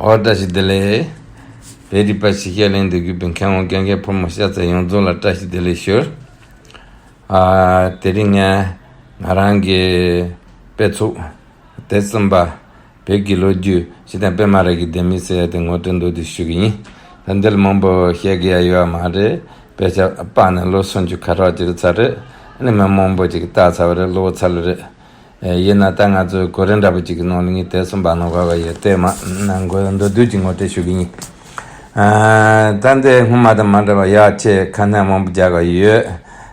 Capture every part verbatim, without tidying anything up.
ཨོ་བཀྲ་ཤིས་བདེ་ལེགས། བོད་རིག་པ་ཞིག་བཤད་གླེང་འདོད་རྒྱུ་བའི་མཁས་དབང་དགེ་རྒན་ཕོ་མོ་ཤ་ཚ་ཡོངས་རྫོགས་ལ་བཀྲ་ཤིས་བདེ་ལེགས་ཞུ། ཨ། དེ་རིང་ངས་ང་རང་གི་དཔེ་ཚོགས་དེབ་གསུམ་པ་བོད་ཀྱི་ལོ་རྒྱུས་སྤྱིར་བཏང་པད་མ་ར་གི་ལྡེ་མིག་ཟེར་ཡ་དེ་ངོ་སྤྲོད་མདོར་བསྡུས་ཞུ་གི་ཡིན། ད་འདིར་མང་པོ་བཤད་དགོས་ཡ་ཡོད་མ་རེད། དཔེ་ཆ་པར་ནས་ལོ་སུམ་ཅུ་ཁ་ཤས་ཅིག་ཚར་རེད། ཨ་ནི་མི་མང་པོ་ཅིག་བལྟས་ཚར་བ་རེད། ཀློག་ཚར་ལེ་རེད། ཨེ། ཡིན་ན་ད་ང་ཚོའི་གོ་རིམ་འདྲ་པོ་ཅིག་གི་ནང་ལ་ངས་དེབ་གསུམ་པ་ནང་བབས་པ་ཡོད་དེ་མ་ནང་མགོ་མདོར་བསྡུས་ཀྱི་ངོ་སྤྲོད་ཞུ་གི་ཡིན། ཨ། ད་འདི་སྔོན་མ་དང་མ་འདྲ་བ་ཡག་ཆེ་ཁ་སྣོན་མང་པོ་རྒྱག་གི་ཡོད།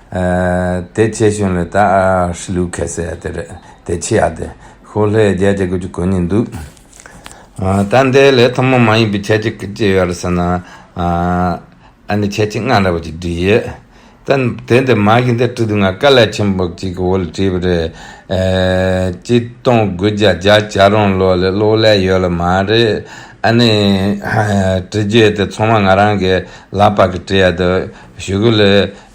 ཨ། དེ་ཆེ་ཤོས་ལ་ད་ཨ་ཧྲི་ལུ་ཁེ་ཟེར་ཡ་དེ་རེད། དེ་ཆེ་ཡ་དེ་ཤོག་ལྷེ་བརྒྱད་བརྒྱ་དགུ་བཅུ་གོ་གཉིས་འདུག་ཨ། ད་འདི་ལས་ཐུན་མོང་མ་ཡིན་པའི་ཁྱད་ཆོས་ཅི་ཡོད་རེད་ཟེར་ན། ཨ། ཨ་ནི་ཁྱད་ཆོས་ལྔ་འདྲ་པོ་ཅིག་བྲིས་ཡོད། ད་དེ་འདི་མ་གི་འདི་བྲིས་དུས་ང་དཀའ་ལས་ཆེན་པོ་ཅིག་གི་འོག་ལ་བྲིས་པ་རེད། ཨེ། ཆིག་སྟོང་དགུ་བརྒྱ་བརྒྱད་ཅུ་གྱ་གྲངས་ལོ་ལ་གློག་ཀླད་ཡོད་ལེ་མ་རེད། ཨ་ནི་ཨ་བྲིས་རྒྱུ་དེ་ཚང་མ་ང་རང་གི་ལག་པ་གིས་བྲིས་ཡ་དེ་གཞུག་གུ་ལ་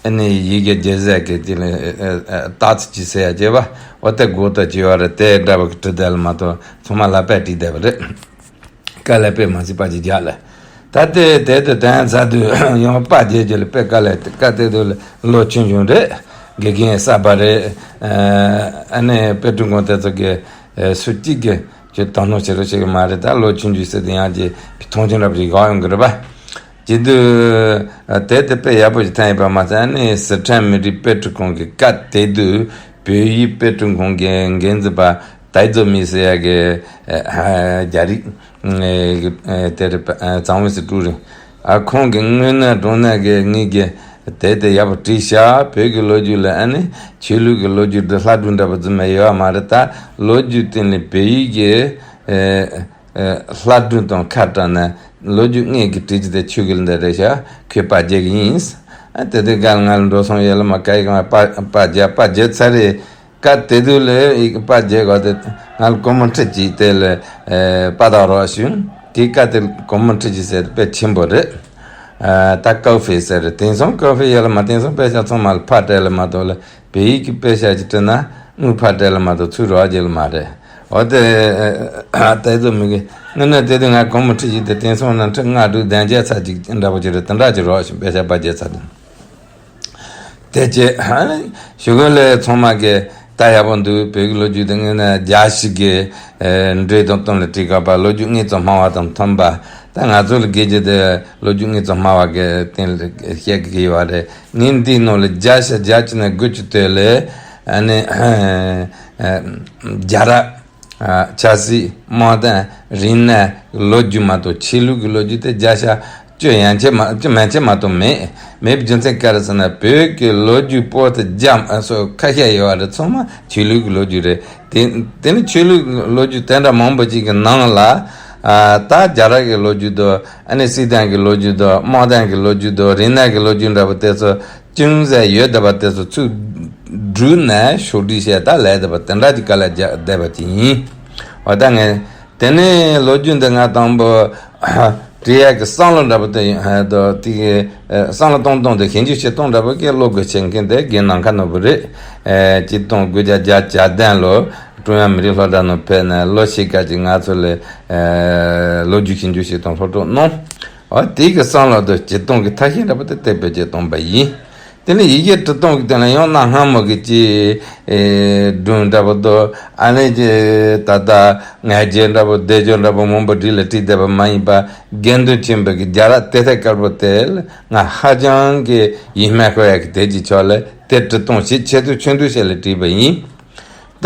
ཨ་ནི་ཡི་གེ་རྒྱས་ཟེར་གི་དེ་ལ་ཨ་ཨ་ཏག་ཙི་ཅིག་ཟེར་ཡ་བྱས་པ། འོ་དེ་སྒོ་ཏོ་ཅིག་ཡོད་རེད། དེ་འདྲ་པོ་གིས་བྲིས་བསྡད་ལེ་མ་གཏོགས་ཚང་མ་ལག་པས་བྲིས་བསྡད་པ་རེད། དཀའ་ལས་དཔེ་མ་སྲིད་པ་ཅིག་རྒྱག་ལེ། ད་དེ་དེ་དེ་དོན་ཚར་དུས་ཡང་པར་རྒྱག་རྒྱུ་ལ་དཔེ་དཀའ་ལས། དཀའ་དེ་དུས་ལ་ལོ་ཆུང་ཆུང་རེད། དགེ་རྒན་གསར་པ་རེད། ཨ་ནི་དཔེ་སྐྲུན་ཁང་དེ་ཚོ་གི་ཨ་སུ་གཅིག་གིས་ཁྱོད་དོ་སྣང་བྱེད་རོགས་བྱེད་གི་མ་རེད། ད་ལོ་ཆུང་ཆུང་ཟེར་དུས་ཡང་ཅིག་མཐོང་ཆུང་འདྲ་པོ་ཞིག་ཡོང་གི་རེད་པ། བྱེད་དུས་ཨ་དེ་དེ་དཔེ་ཡག་པོ་ཞིག་ཐོན་ཡོད་པ་མ་ཟད། ཨ་ནི་སི་ཁྲོན་མི་རིགས་དཔེ་སྐྲུན་ཁང་གི་སྐབས་དེ་དུས་བོད་ཡིག་དཔེ་སྐྲུན་ཁང་གི་འགན་འཛིན་པ་ཏའི་ཙོ་མི་ཟེར་ཡ་གི་ཨ་རྒྱ་རིགས་ཨ་དེ་རེད་པ། ཨ་གཙང་པོ་ཟེར་ཀྲུའུ་རིན། ཨ་ཁོང་གིས་དངོས་གནས་དྲང་གནས་ཀྱི་ངེད་ཀྱི་དེབ་དེ་ཡག་པོ་བྲིས་ཤག་བོད་ཀྱི་ལོ་རྒྱུས་ལ་ཨ་ནི་ཆོས་ལུགས་ཀྱི་ལོ་རྒྱུས་འདི་ལྷ་སྒྲུང་འདྲ་པོ་ཙམ་ཡོད་མ་རེད། ད་ལོ་རྒྱུས་སྟེང་ནས་བོད་ཡིག་གི་ཨ་ཨ་ལྷ་སྒྲུང་དང་ཁ་བྲལ་ནས་ལོ་རྒྱུས་དངོས་ཀྱི་བྲིས་རྒྱུ་དེ་ཆོས་ཀྱི་ལ་འདི་རེད་ཤག་ཁོས་པར་རྒྱག་གི་ཡིན། ཨ་དེ་དུས་སྒང་ལ་ང་ལ་འགྲོ་སོང་ཡོད་ལེ་མ། ག་ཡི་གང་པར་པར་རྒྱག་པར་རྒྱག་ཚར་རེད། སྐབས་དེ་དུས་ལ་ཡིག་པར་རྒྱག་གོ་དེ་ང་ལ་སྒོར་མོ་ཁྲི་གཅིག་དེ་ལ་ཨ་པར་བཏང་རོགས་ཞུ། དེའི་སྐབས་དེ་སྒོར་མོ་ཁྲི་གཅིག་ཟེར་དེ་དཔེ་ཆེན་པོ་རེད། ཨ་ད་ཀོ་ཧྥེ་ཟེར་རེད། དེང་སང་ཀོ་ཧྥེ་ཡོད་ལེ་མ། དེང་སང་དཔེ་ཆ་ཚང་མ་ལ་ཕར་སྤྲད་ལེ་མ་གཏོགས་ལེ་བོད་ཡིག་གི་དཔེ་ཆ་ཅིག་བྲིས་ན་དངུལ་ཕར་སྤྲད་ལེ་མ་གཏོགས་ཚུར་རག་རྒྱུ་ལེ་མ་རེད། འོ་དེ་ཨ་ཏའི་ཙོ་མི་གིས་དངོས་གནས་དེ་དུས་ང་སྒོར་མོ་ཁྲི་གཅིག་དེ་དེང་སང་ན་ཁྲི་ལྔ་དྲུག་བདུན་བརྒྱ་ཙམ་ཅིག་འདྲ་པོ་ཅིག་རེད། དེ་འདྲ་ཅིག་རག་བྱུང་། དཔེ་ཆ་པར་རྒྱག་ཚར་དུས། དེ་རྗེས་ཞུ་གི་ལེ་ཚང་མ་གིས་ད་ཡག་པོ་འདུག་བོད་ཀྱི་ལོ་རྒྱུས་དེ་དངོས་གནས་རྒྱ་ཞིག་གི་ཨ་འགྲོས་དང་བསྟུན་ལ་བྲིས་དགོས་པ། ལོ་རྒྱུས་དངོས་གཙོ་སྨྲ་བ་དང་མཐུན་པ། ད་ང་ཚོ་ལ་དགོས་རྒྱུ་དེ་ལོ་རྒྱུས་དངོས་གཙོ་སྨྲ་བ་གི་སྟེང་ལ་བཤད་གི་ཡོད་རེད། ངས་འདིའི་ནང་ལ་རྒྱ་ཞིག་རྒྱ་ཅིག་ནས་དགུ་བཅུ་དོད་ལ་ཨ་ནི་ཨ་རྒྱ་ར། ཨ་ཆབ་སྲིད། དམག་དོན། རིག་གནས། ལོ་རྒྱུས་མ་གཏོགས་ཆོས་ལུགས་ཀྱི་ལོ་རྒྱུས་དེ་བརྒྱ་ཆ་བཅུ་ཡན་ཆད་མ་བཅུ་མན་ཆད་མ་གཏོགས་མེད། མེད་པའི་རྒྱུ་མཚན་ག་རེ་ཟེར་ན་བོད་ཀྱི་ལོ་རྒྱུས་པོ་ཏི་རྒྱ་ཨ་སོགས་ཁ་ཤས་ཡོད་པ་རེད། ཚང་མ་ཆོས་ལུགས་ཀྱི་ལོ་རྒྱུས་རེད། དེ་དེ་ནི་ཆོས་ལུགས་ལོ་རྒྱུས་དེ་འདྲ་མང་པོ་ཅིག་གི་ནང་ལ་ཨ་ད་རྒྱ་ར་གི་ལོ་རྒྱུས་དང་། ཨ་ནི་སྲིད་དོན་གྱི་ལོ་རྒྱུས་དང་། དམག་དོན་གྱི་ལོ་རྒྱུས་དང་། རིག་གནས་ཀྱི་ལོ་རྒྱུས་འདྲ་པོ་དེ་ཚོ་ཅུང་ཟད་ཡོད་བསྡད་པ་དེ་ཚོ་ཚུར་བསྒྲུགས་ནས་ཕྱོགས་སྒྲིག་བྱས། ད་ལས་བསྡད་པ་དེ་འདྲ་ཅིག་དཀའ་ལས་རྒྱག་བསྡད་པ་ཅིག་ཡིན། འོ་ད་ངས་དེ་ནས་ལོ་རྒྱུས་འདི་ང་དང་པོ་བྲིས་ཡག་གི་བསམ་བློ་འདྲ་པོ་དེ་ཡིན། ཨ་དོ་དེ་གི་ཨ་བསམ་བློ་གཏོང་སྟངས་དེ་ཞིབ་འཇུག་བྱེད་སྟངས་འདྲ་པོ་གི་བློ་སྒོ་ཕྱེ་མཁན་དེ་རྒན་ནམ་མཁའ་ནོར་བུ་རེད། ཨ་ཆིག་སྟོང་དགུ་བརྒྱ་བརྒྱད་ཅུ་གྱ་བདུན་ལོ་ཀྲུང་དབྱང་མི་རིགས་སློབ་གྲྭ་ནང་ཕེབས་ནས་ལོ་ཕྱེད་ཀ་ཅིག་ང་ཚོ་ལ་ཨ་ལོ་རྒྱུས་ཞིབ་འཇུག་བྱེད་སྟངས་སློབ་གྲོགས་གནང་། འོ་དེ་གི་བསམ་བློ་དེ་བརྗེད་སྟངས་ཀྱི་ཐབས་ཤེས་འདྲ་པོ་དེ་དེ་བེད་སྤྱོད་བཏང་པ་ཡིན། དེ་ནས་ཡི་གེ་འབྲི་སྟངས་ཀྱི་སྟེང་ལ་ཡང་གནའ་སྔ་མོ་གི་ཅིག་ཨེ་སྒྲུང་འདྲ་པོ་དང་། ཨ་ནི་ཅིག་ད་ལྟ་ང་རྒྱལ་འདྲ་པོ་བདེ་སྦྱོར་འདྲ་པོ་མང་པོ་བྲིས་ལ་བྲིས་བསྡད་པ་མ་ཡིན་པ། དགེ་འདུན་ཆོས་འཕེལ་གྱི་རྒྱ་ར་དེབ་ཐེར་དཀར་པོ་དེ་ལ་ང་ཧ་ཅང་གི་ཡིད་སྨོན་འཁོར་ཡག་གི་དེབ་ཅིག་ཆགས་ལ་དེ་འབྲི་སྟངས་ཞིབ་ཆེད་དུ་ཆུང་དུ་བྱས་ལ་བྲིས་པ་ཡིན།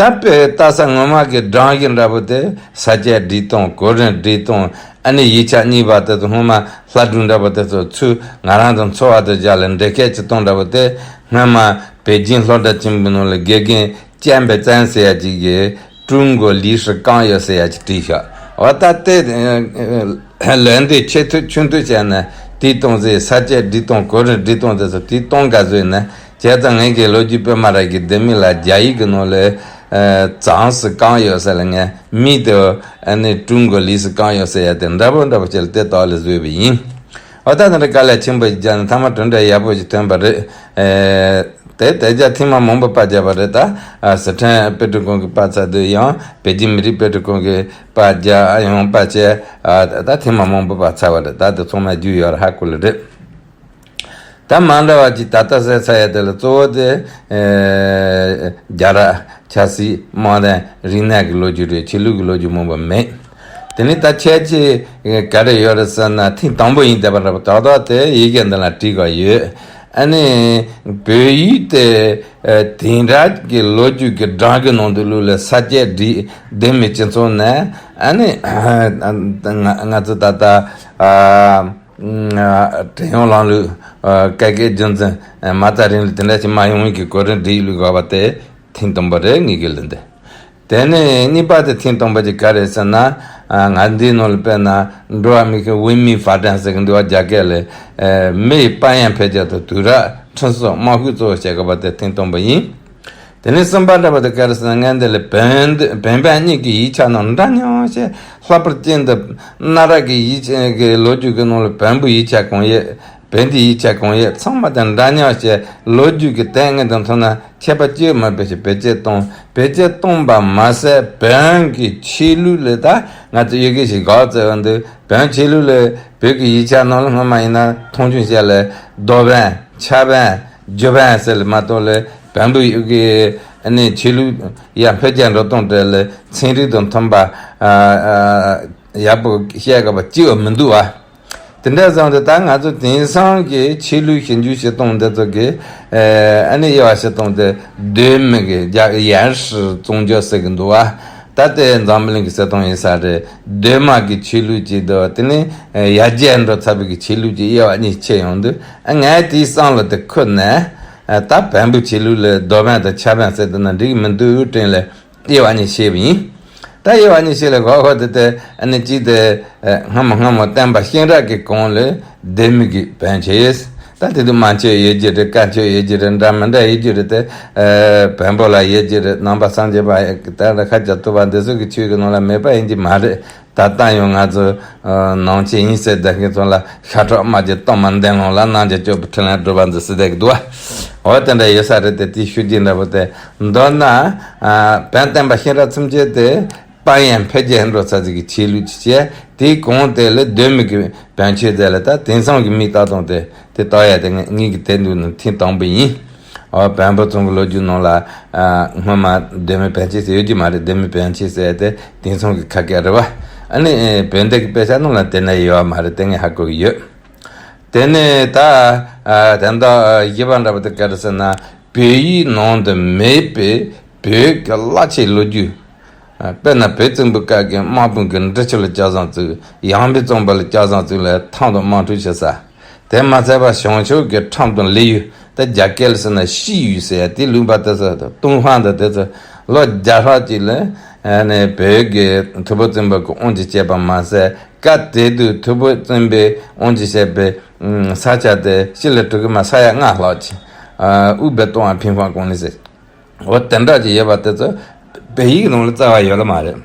ད་དཔེ་ལྟ་ས་ངོ་མ་གི་སྒྲོམ་གཞི་འདྲ་པོ་དེ་ས་བཅད་སྒྲིག་སྟངས། གོ་རིམ་སྒྲིག་སྟངས། ཨ་ནི་ཡིག་ཆ་གཉིས་པ་དེ་ཚོ་སྔོན་མ་ལྷ་སྒྲུང་འདྲ་པོ་དེ་ཚོ་ཚུར་ང་རང་དང་འཚོ་བ་དང་སྦྱར་ལ་འགྲེལ་བཤད་བྱེད་སྟངས་འདྲ་པོ་དེ་སྔོན་མ་པེ་ཅིན་སློབ་གྲྭ་ཆེན་མོའི་ནང་ལ་དགེ་རྒན་ཅན་པེ་ཙན་ཟེར་ཡ་ཅིག་གིས་ཀྲུང་གོ་ལི་ཧྲི་ཀང་ཡོ་ཟེར་ཡ་ཅིག་བྲིས་ཤག་འོ་ད་དེ་ལན་དེ་ཆེད་དུ་ཆུང་དུ་བྱས་ནས་དེའི་སྟངས་ཟེར། ས་བཅད་སྒྲིག་སྟངས། གོ་རིམ་སྒྲིག་སྟངས་དེ་ཚོ་དེའི་སྟངས་འགའ་བཟོས་ནས། བྱས་ཙང་ངེད་ཀྱི་ལོ་རྒྱུས་པད་མ་ར་གི་ལྡེ་མིག་ལ་རྒྱ་ཡིག་གི་ནང་ལ་ཨ་ཙང་སི་ཀང་ཡོ་ཟེར་ལ། ངས་མི་དེ་ཨ་ནི་ཀྲུང་གོ་ལི་སི་ཀང་ཡོ་ཟེར་ཡ་དེ་འདྲ་པོ་འདྲ་པོ་བྱས་ལ་དེ་ལྟ་བུ་ལ་བཟོས་པ་ཡིན། འོ་ད་དེ་འདྲ་དཀའ་ལས་ཆེན་པོ་ཞིག་བརྒྱབ་ནས་མཐའ་མ་གྲུབ་འབྲས་ཡག་པོ་ཞིག་ཐོན་པ་རེད། ཨེ་ དེ་དེ་རྒྱ་ཐེངས་མ་མང་པོ་པར་བརྒྱབ་པ་རེད། ད་ཨ་སི་ཁྲོན་དཔེ་སྐྲུན་ཁང་གིས་པར་ཚར་དུས་ཡང་པེ་ཅིན་མི་རིགས་དཔེ་སྐྲུན་ཁང་གིས་པར་བརྒྱབ། ཨ་ཡང་པར་བྱས། ཨ་ད་ཐེངས་མ་མང་པོ་པར་ཚར་བ་རེད། ད་དེ་ཚང་མ་རྒྱུས་ཡོད་རེད། ཧ་གོ་ལེ་རེད། ད་མ་འདྲ་བ་ཅིག་ད་ལྟ་གསལ་ཚར་ཡ་དེ་ལ་གཙོ་བོ་དེ་ཨེ་རྒྱ་ར་ཆབ་སྲིད་དམག་དོན་རིག་གནས་ཀྱི་ལོ་རྒྱུས་རེད། ཆོས་ལུགས་ཀྱི་ལོ་རྒྱུས་མང་པོ་མེད། དེ་ནས་ད་ཁྱད་ཆོས་ག་རེ་ཡོད་རེད་ཟེར་ན། ཐེངས་དང་པོ་ཡིན་བསྡད་པ་འདྲ་པོ། ཏག་ཏག་དེ་ཡི་གེ་འདི་ལ་བྲིས་དགོས་ཡོད། ཨ་ནི་བོད་ཡིག་དེ་ཨེ་དེང་རབས་ཀྱི་ལོ་རྒྱུས་ཀྱི་སྦྲང་གི་ནང་དུ་བླུགས་ལ་ས་བཅད་བསྒྲིགས། བདེན་མི་སྤྱི་ཚོགས་ནས། ཨ་ནི་ང་ང་ཚོ་ད་ལྟ་ཨ་བྲན་གཡོག་ལམ་ལུགས། ཨ་བཀས་བཀོད་རྒྱུད་འཛིན། ཨ་མ་རྩ་རིང་ལུགས། དེ་འདྲ་ཞིག་མ་ཡོང་བའི་གི་གོ་རིམ་སྒྲིག་ལུགས་དགོས་པ་དེ་ཐེངས་དང་པོ་རེད། ངེད་ཀྱི་ལུགས་འདི། དེ་ནས་གཉིས་པ་དེ་ཐེངས་དང་པོ་དེ་ག་རེད་ཟེར་ན། ཨ་ང་འདིའི་ནང་ལ་དཔེར་ན་འགྲོ་བ་མིའི་ཁེ་དབུ་མའི་ཕ་ཊན་ཟེར་གི་འདུག་བ། རྒྱ་སྐད་ལ། ཨ་མི་ཡི་དཔལ་ཡོན་འཕེལ་རྒྱས་དང་དུས་རབས་ཁྲིམས་སྲོལ་དམག་ཤུགས་གཙོ་བོ་བྱེད་དགོས་པ་དེ་ཐེངས་དང་པོ་ཡིན། དེ་ནས་གསུམ་པ་འདྲ་པོ་དེ་ག་རེ་ཟེར་ན། ངས་འདི་ལ་བོན་བོན་བོན་གཉིས་ཀྱི་ཡིག་ཆ་ནང་འདྲ་མཉམ་བྱས། ལྷག་པར་ཅན་དུ་གནའ་རབས་ཀྱི་ཡིག་ཆ་གི་ལོ་རྒྱུས་ཀྱི་ནང་ལ་བོན་པོའི་ཡིག་ཆ་གང་ཡོད། བོན་དེའི་ཡིག་ཆ་གང་ཡོད། ཚང་མ་དང་འདྲ་མཉམ་བྱས། ལོ་རྒྱུས་ཀྱི་དོན་དངོས་དང་མཐུན་ན་ཁྱད་པར་གཅིག་མེད་པ་ཞིག་བེད་སྤྱོད་བཏང་། བེད་སྤྱོད་བཏང་པ་མ་ཟད། བོན་གྱི་ཆོས་ལུགས་ལ་ད་ང་ཚོ་ཡི་གེ་ཞིག་དགོས་ཟེར་བ་འདུག་བོན་ཆོས་ལུགས་ལ་བོད་ཀྱི་ཡིག་ཆ་ནང་ལ་སྔོན་མ་ཡིན་ན་མཐོང་ཆུང་བྱས་ལ་རྡོ་བོན། ཕྱག་བོན། རྒྱུ་བོན་ཟེར་ལ་མ་གཏོགས་ལ། བོན་པོ་ཡི་གེ་ཨ་ནི་ཆོས་ལུགས་ཡར་འཕེལ་རྒྱས་འགྲོ་སྟངས་དེ་ལ་ཚན་རིག་དང་མཐུན་པ་ཨ་ཨ་ཡག་པོ་བཤད་དགོས་པ་གཅིག་བ་མི་འདུག་བ། དེ་འདྲ་བཟུང་སྟེ་ད་ང་ཚོ་དེང་སང་གི་ཆོས་ལུགས་ཞིབ་འཇུག་བྱེད་སྟངས་འདི་ཚོ་གི་ཨ་ཨ་ནི་དབྱེ་བ་བྱེད་སྟངས་དེ་གདོད་མའི་གི་རྒྱ་ཡན་ཧྲི་ཙུང་ཇོ་ཟེར་གི་འདུག་བ། ད་ལྟའི་འཛམ་བུ་གླིང་གི་སྲིད་སྟངས་ཡིན་ས་རེད། གདོད་མ་གི་ཆོས་ལུགས་ཅིག་འདུག་དེ་ནས་ཡར་རྒྱས་འགྲོ་ཚར་བའི་གི་ཆོས་ལུགས་ཀྱི་དབྱེ་བ་གཉིས་ཕྱེ་ཡོང་དུས། ཨ་ངས་དེའི་བསམ་བློ་དེ་ཁུར་ནས། ཨ་ད་བོན་པོའི་ཆོས་ལུགས་ལ་རྡོ་བོན་དང་ཕྱག་བོན་ཟེར་བསྡད་ན་འགྲིག་གི་མི་འདུག་དྲན་ལས་དབྱེ་བ་གཉིས་ཕྱེ་བ་ཡིན། ད་དབྱེ་བ་གཉིས་ཕྱེ་ལས་གོ་གོ་དེ་དེ་ཨ་ནི་གཅིག་དེ་ཨ་སྔ་མོ་སྔ་མོ་སྟོན་པ་གཤེན་རབ་ཀྱི་གོང་ལ་གདོད་མའི་གི་བོན་ཆོས། ད་དེ་དུས་མན་ཆོས་ཡོད་ཀྱི་རེད། བཀའ་ཆོས་ཡོད་ཀྱི་རེད། འདྲ་མི་འདྲ་ཡོད་ཀྱི་རེད་དེ། ཨ་བོན་པོ་ལ་ཡོད་ཀྱི་རེད། ནང་པ་སངས་རྒྱས་པ་ད་ལ་ཤཱཀྱ་ཐུབ་པ་འདི་ཚོ་གི་ཆོས་ཀྱི་ནང་ལ་མེད་པ་ཡིན་གྱི་མ་རེད། ད་ལྟ་ཡང་ང་ཚོ་ཨ་ནང་ཆོས་ཡིན་ཟེར་བསྡད་མཁན་ཚོ་ལ་ཤ་ཁྲག་དམར་གྱི་གཏོར་མ་འདོན་ལོང་ལ་སྣང་ཆ་སྐྱོ་པོ་ཁྲི་ལན་སྒྲུབ་པ་འདི་ཟེར་བསྡད་ཀྱི་འདུག་བ། འོ་དེ་འདྲ་ཡོད་ས་རེད་དེ། དེའི་ཤུགས་རྐྱེན་འདྲ་པོ་དེ། མདོར་ན་ཨ་བོན་བསྟན་པ་གཤེན་རབ་ཚུན་ཆད་དེ་དཔལ་ཡོན་འཕེལ་རྒྱས་འགྲོ་ཚར་ཅིག་གི་ཆོས་ལུགས་ཅིག་བྱས། དེའི་གོང་དེ་ལ་གདོད་མའི་གི་བོན་ཆོས་དེ་ལ་ད་དེང་སང་གི་མིས་ལྟ་སྟངས་དེ་དེ་ལྟ་ཡ་དེ་ངས་ངས་གི་དེ་འདུག་ན་ཐེངས་དང་པོ་ཡིན། ཨོ་བོན་པོ་ཚོ་གི་ལོ་རྒྱུས་ནང་ལ་ཨ་སྔོན་མ་གདོད་མའི་བོན་ཆོས་ཟེར་ཡོད་ཀྱི་མ་རེད། གདོད་མའི་བོན་ཆོས་ཟེར་ཡ་དེ་དེང་སང་གི་ཁ་སྐད་རེད་བ། ཨ་ནི་ཨེ་བོད་འདི་གི་དཔེ་ཆ་ནང་ལ་དེ་འདྲ་ཡོད་བ་མ་རེད། དེ་ངས་ཧ་གོ་གི་ཡོད། དེ་ནས་ད་ཨ་དོན་དག་བཞི་པ་འདྲ་པོ་དེ་ག་རེ་ཟེར་ན། བོད་ཡིག་ནང་དུ་མེད་པའི་བོད་ཀྱི་རླབས་ཆེན་ལོ་རྒྱུས། ཨ་དཔེར་ན་བོད་བཙན་པོའི་སྐབས་ཀྱི་དམག་དཔུང་གི་འབྲི་ཆུ་ལ་སྐྱབས་བཟང་བཙུགས། ཡང་པའི་བཙོན་པ་ལ་སྐྱབས་བཟང་བཙུགས་ལ་ཐང་དུ་དམག་འཁྲུག་བྱེད་ས། དེ་མ་ཚད་པར་བྱང་ཕྱོགས་ཀྱི་ཁྲིམས་དང་ལས་ཡུལ། ད་རྒྱ་སྐད་ལ་ཟེར་ན་ཤི་ཡུལ་ཟེར་ཡ་དེ། ལུང་པ་དེ་ཚོ་ཏུན་ཧོང་དང་དེ་ཚོ་ལོ་བརྒྱ་ལྷག་ཅིག་ལ་ཨ་ནི་བོད་ཀྱི་ཐུ་བྷོད་བཙན་པོ་གི་དབང་ཆ་བྱས་པ་མ་ཟད། སྐབས་དེ་དུས་ཐུ་བྷོད་བཙན་པོའི་དབང་ཆ་བྱས་པའི་ས་ཆ་དེ་ཕྱི་ལ་གྲུ་གུ་མ་ས་ཡ་ལྔ་ལྷག་ཅིག་ཨ་ཨུ་བེ་ཏོང་ཨ་ཕིང་ཧྥང་ཀོང་ལི་ཟེར། འོ་དེ་འདྲ་ཅིག་ཡོད་པ་དེ་ཚོ་བོད་ཡིག་ནང་ལ་རྩ་བ་ཡོད་ལ་མ་རེད།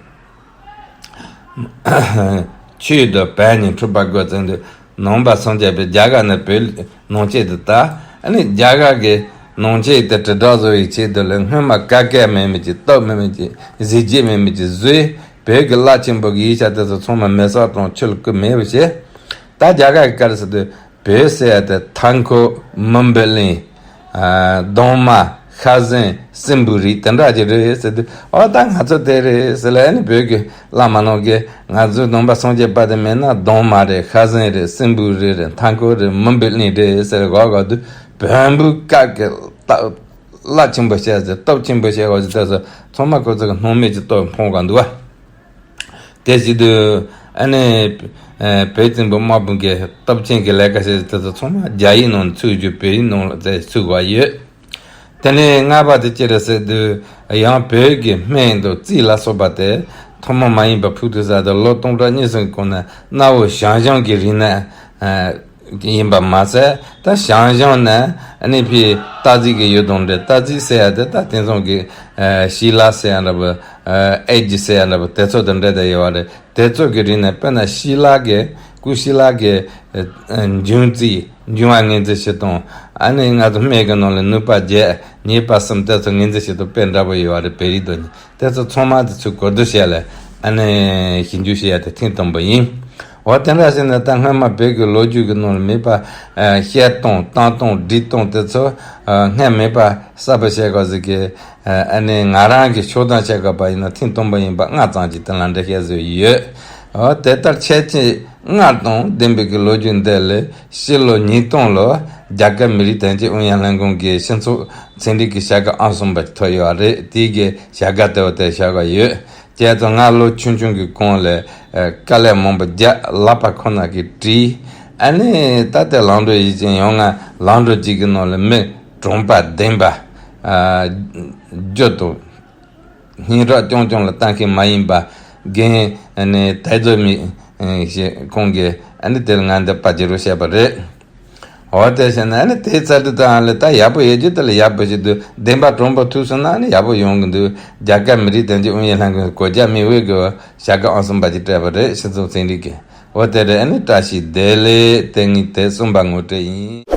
ཆོས་དང་བོན་གཉིས་འཁྲུག་པ་དགོས་ཚུལ་འདི་ནང་པ་སངས་རྒྱས་པའི་རྒྱ་གར་ནས་བོད་ནང་ཆོས་དེ་ད་ཨ་ནི་རྒྱ་གར་གྱི་ནང་ཆོས་དེ་དྲིལ་བསྒྲགས་བཟོ་བའི་ཆེད་དུ་ལ་སྔོན་མ་ཀ་ཀ་མེད་མི་ཅིག་སྟོབས་མེད་མི་ཅིག་གཟི་བརྗིད་མེད་མི་ཅིག་བཟོས། བོད་ཀྱི་རླབས་ཆེན་པོ་གི་ཡིག་ཆ་དེ་ཚོ་ཚང་མ་མེ་སྲེག་དང་ཆུ་ལ་བསྐུར་མེད་པ་བྱས། ད་རྒྱ་གར་གྱི་བཀའ་ཟེར་དུས། བོད་ཟེར་ཡ་དེ་མཐའ་འཁོབ། མུན་པའི་གླིང་། ཨ་གདོང་དམར། ཤ་ཟན། སྲིན་བུ་རིགས་དེ་འདྲ་ཅིག་རེད་ཟེར་དུས། ཨོ་ད་ང་ཚོ་དེ་རེད་ཟེར་ལ། ཨ་ནི་བོད་ཀྱི་བླ་མ་རྣམས་ཀྱིས་ང་ཚོའི་ནང་པ་སངས་རྒྱས་པ་དེ་མིན་ན་གདོང་དམར་རེད། ཤ་ཟན་རེད། སྲིན་བུ་རིགས་རེད། མཐའ་འཁོབ་རེད། མུན་པའི་གླིང་རེད་ཟེར་གོ་གོ་དུས། བོན་པོའི་སྐབས་ཀྱི་རྟགས་རླབས་ཆེན་པོ་བཤད་ཟེར། སྟོབས་ཆེན་པོ་བཤད་གོ་ཟེར། དེ་ཚོ་ཚང་མ་ཁོ་ཚོ་གི་སྣང་མེད་ཀྱི་སྟོབས་འཕངས་ག་འདུག་བ། དེ་བྱེད་དུས་ཨ་ནི་ཨ་བོད་བཙན་པོའི་དམག་དཔུང་གི་སྟོབས་ཆེན་གྱི་ལས་ཀ་བྱེད་དེ་ཚོ་ཚང་མ་རྒྱ་ཡིག་ནང་ཚུད་རྒྱུ། བོད་ཡིག་ནང་ལ་ཚུད་དགོས་ཡོད། དེ་ནས་ལྔ་པ་དེ་ཅི་རེད་ཟེར་དུས། ཡང་བོད་ཀྱི་སྨན་དང་རྩིས་ལ་སོགས་པ་དེ་ཐོག་མ་མ་ཡིན་པ་ཕུགས་ཐུག་ས་དེ་ལོ་སྟོང་ཕྲག་གཉིས་གསུམ་གྱི་གོང་ནས་གནའ་བོའི་ཞང་ཞུང་གི་རིག་གནས་ཨ་ཡིན་པ་མ་ཟད། ད་ཞང་ཞུང་ནས་ཨ་ནི་ཕྱིས་སྟག་གཟིག་གི་ཡུལ་དང་འབྲེལ། སྟག་གཟིག་ཟེར་ཡ་དེ་ད་དེང་སང་གི་ཨ་ཤི་ལ་ཟེར་ཡ་འདྲ་པོ། ཨ་ཨེ་ཇི་ཟེར་ཡ་འདྲ་པོ་དེ་ཚོ་དང་འབྲེལ་བསྡད་ཡོད་པ་རེད། དེ་ཚོ་གི་རིག་གནས། དཔེར་ན་ཤི་ལ་གི་སྐུ་ཤི་ལ་གི་ཨ་འབྱུང་རྩིས། འབྱུང་བ་ངོས་འཛིན་བྱེད་སྟངས། ཨ་ནི་ང་ཚོ་སྨན་གྱི་ནང་ལ་ནུས་པ་བརྒྱད། ཉེས་པ་གསུམ། དེ་ཚོ་ངོས་འཛིན་བྱེད་སྟངས་དཔེ་འདྲ་པོ་ཡོད་པ་རེད། བེ་རི་རྡོ་གཉིས་དེ་ཚོ་ཚང་མ་དེ་ཚོའི་གོ་བསྡུར་བྱས་ལ་ཨ་ནི་ཞིབ་འཇུག་བྱེད་ཡ་དེ་ཐེངས་དང་པོ་ཡིན། འོ་དེ་འདྲ་བྱས་ན་ད་སྔོན་མ་བོད་ཀྱི་ལོ་རྒྱུས་ཀྱི་ནང་ལ་མེད་པ། ཨ། བཤད་སྟངས་བཏང་སྟངས་སྒྲིག་སྟངས་དེ་ཚོ། ཨ། སྔར་མེད་པ་གསར་པ་བྱས་ག་ཟིག་གི། ཨ་ནི་ང་རང་གི་ཕྱོགས་སྡོམ་བྱས་ག་པ་ཡིན་ན་ཐེངས་དང་པོ་ཡིན་པ་སྔ་ཙམ་གྱི་དེ་ལ་འགྲེལ་བཤད་བཟོས་ཡོད། འོ་དེ་ལྟར་ཁྱད་ཆོས་སྔར་དང་ལྡན་པའི་གི་ལོ་རྒྱུས་འདི་ལས་ཕྱི་ལོ་ཉིས་སྟོང་ལོ་རྒྱ་གར་མི་རིགས་དོན་གཅོད་ཨུ་ཡོན་ལྷན་ཁང་གི་སྤྱི་ཚོགས་ཚན་རིག་གི་བྱ་དགའ་ཨང་གསུམ་པ་ཐོབ་ཡོད་རེད། དེའི་གི་བྱ་དགའ་དེ་བ་དེ་བྱ་དགའ་ཡོད། བྱས་ཙང་ང་ལོ་ཆུང་ཆུང་གི་གོང་ལ་ཨ། དཀའ་ལས་མང་པོ་རྒྱག་ལག་པ་ཁོ་ན་གིས་བྲིས། ཨ་ནི་ད་ལྟའི་ལམ་འགྲོ་ཡིན་ཅིང་ཡང་ང་ལམ་འགྲོ་གཅིག་གི་ནང་ལ་མི་གྲངས་པ་ལྡན་པ། ཨ། རྒྱུ་དང་སྙན་གྲགས་རྐྱང་རྐྱང་ལ་ལྟ་མཁན་མ་ཡིན་པ། རྒན་ཨ་ནི་དལ་རྫོགས་མི་ཞིག་ཁོང་གིས་ཨ་ནི་དེ་ལ་ང་འདི་པར་རྒྱག་རོགས་བྱས་པ་རེད། འོ་དེ་བྱས་ན་ཨ་ནི་དེའི་ཚར་དུས་དང་ཨ་ལས་ད་ཡག་པོ་ཡོད་རྒྱུ་དེ་ལ་ཡག་པོ་ཞིག་འདུག་ལྡན་པ་གྲངས་པ་ཐུག་སོང་ན་ཨ་ནི་ཡག་པོ་ཡོང་གི་འདུག་རྒྱ་གར་མི་རིགས་དོན་གཅོད་ཨུ་ཡོན་ལྷན་ཁང་གི་གོ་རྒྱ་མི་དབུས་ཀྱི་བྱ་དགའ་ཨང་གསུམ་པ་ཅིག་སྤྲད་པ་རེད། སྤྱི་ཚོགས་ཚན་རིག་གི། འོ་དེ་རེད། ཨ་ནི་བཀྲ་ཤིས་བདེ་ལེགས། དེ་ངའི་དེབ་གསུམ་པ་ངོ་སྤྲོད་ཡིན།